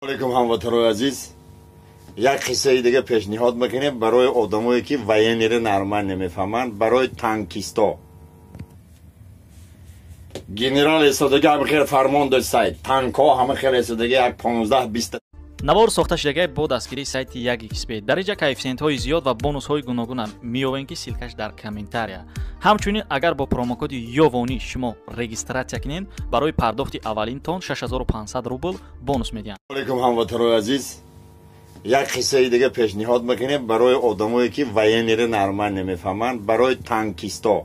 Алейкум, ҳамватанои азиз. Як қиссаи дига пешниҳод мекунем барои одамое, ки военный ро нормал намефаҳманд, барои танкисто. Генерал истодага, ҳама хел фармон дошт, сайт танкҳо ҳама хел истодага, як 15-20. Навор сохта шудагай бо дастгирии сайти 1xBet. Дар инҷа коэффисиентҳои зиёд ва бонусҳои гуногуна меёвем, ки ссылка ш дар комментария. Ҳамчунин, агар бо промокоди ёвонӣ шумо регистрация кунед, барои пардохти аввалинтон 6500 рубл бонус медиҳанд. Алейкум, ҳамватанои азиз. Як қиссаи дига пешниҳод мекунем барои одамое, ки военный ро нормал намефаҳманд, барои танкисто.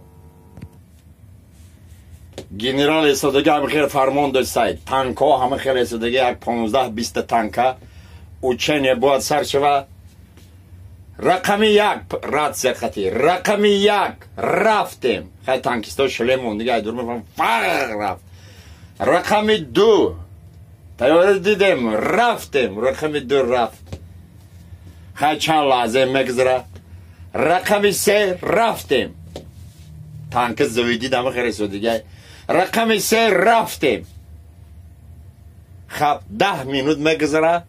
Генерал истодага, ҳама хел фармон дошт, сайт танкҳо ҳама хел истодага, як 15-20 танка, учение бояд сар шава. Рақами як, рация хати, рақами як, рафтем. Хай, танкисто шлем мондига, ай дур мефаҳм, фар рафт. Рақами ду, тайёра дидем, рафтем. Рақами ду рафт. Хай, чанд лаҳза мегузара, рақами се, рафтем. Танка завидид, ҳама хел истодига, рақами се, рафтем. Хаб, 10 минут мегузара,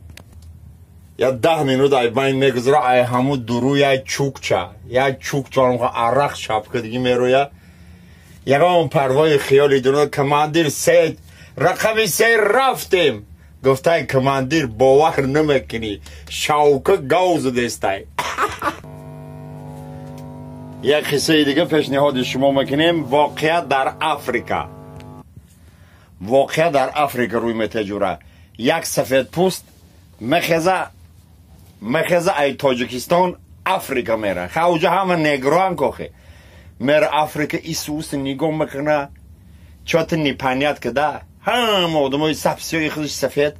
я 10 минут ай байн мегузара, ай ҳаму дуру як чукча, як чукча арақ шапка диги мероя, ягон парвои хиёли дуно. Командир, се, рақами се, рафтем, гуфтай. Командир, бовар намекунӣ, шавка гав задестай. Як қиссаи дига пешниҳоди шумо мекунем. Воқеа дар Африка, воқеа дар Африка рӯй метаҷура. Як сафедпӯст мехеза, ай Тоҷикистон Африка мера. Хауҷа ҳама негроам кохе. Мера Африка, исус нигоҳ мекуна, чё-то непонятно да, ҳама одамои сапсиёи, худаш сафед.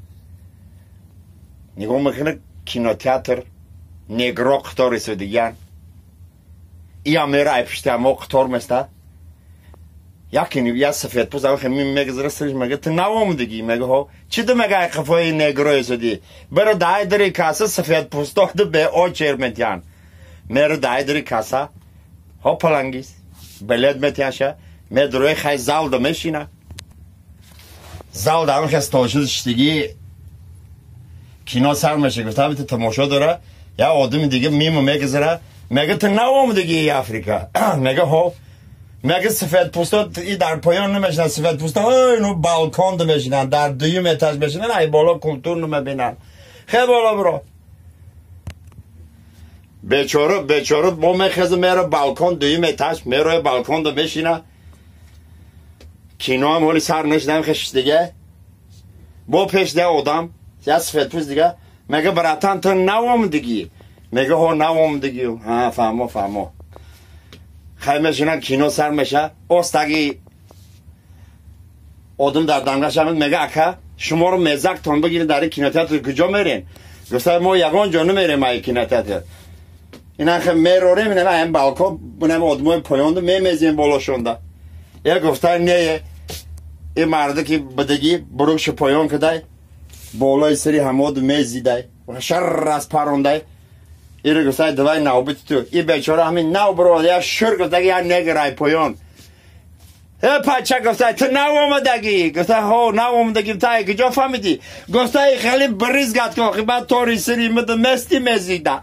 Нигоҳ мекуна, кинотеатр негро қитор истодигиян. Иам мера, ай пишти ҳамо қитор места. Якини я сафедпӯст ахе мегзара сариш, мега: «Ту навомдагӣ?» Мега: «Ҳо». «Чӣ ду?» Мега: «Ай қафои негро истодӣ, биро дай дари касса, сафедпӯстоду бе очер метиҳан». Меро дай дари касса, ҳо, палангис билет метиҳанша, медурои. Хай, залда мешина, залда ҳамахе столшуд шиштигӣ, кино сар меша. Гуфта, ту тамошо дора. Я одами дига мимо мегузара, мега: «Ту навомдагӣ Африка?» Мега: «Ҳо». Мега: «Сафедпӯсто и дар поён намешинанд, сафедпӯсто ну балконда мешинанд, дар дуюм этаж мешинанд, ай боло культур намебинанд. Хел боло биро». Бечора, бечора мо мехеза, мера балкон, дуюм этаж, мероя, балконда мешина. Киноам ҳоли сар нашидам, хешиш дига бо пеш да одам, я сафедпӯст дига, мега: «Братан, ту навомдагӣ?» Мега: «Ҳо, навомдагӣ». «Ҳа, фаҳмо, фаҳмо». Хай, мешинан, кино сар меша. Остаги одам дар дамгаш амед, мега: «Ака, шуморо мезактон бигиред, дар кинотеатр куҷо мерем?» Гуфта: «Мо ягон ҷо намерем. Ай кинотеатр инахе мерорем, ина ам балкон, бунам одамои поёнда мемезем болошонда». Я гуфта: «Не». И марда ки бидагӣ бурукши поён кидай, болои сари ҳамоду мезидай, шар аз парондай. Иро гуфтай: «Давай, навбати ту». И бечора ҳамин нав бро, я шур гуфтаги, я негр ай поён: «Э, пача!» Гуфтай: «Ту нав омадагӣ?» Гуфтай: «Ҳо, нав омадагӣ». «Тай куҷо фаҳмидӣ?» Гуфтай: «Хеле брызгать ко, баъд тори сири мида мести мезида».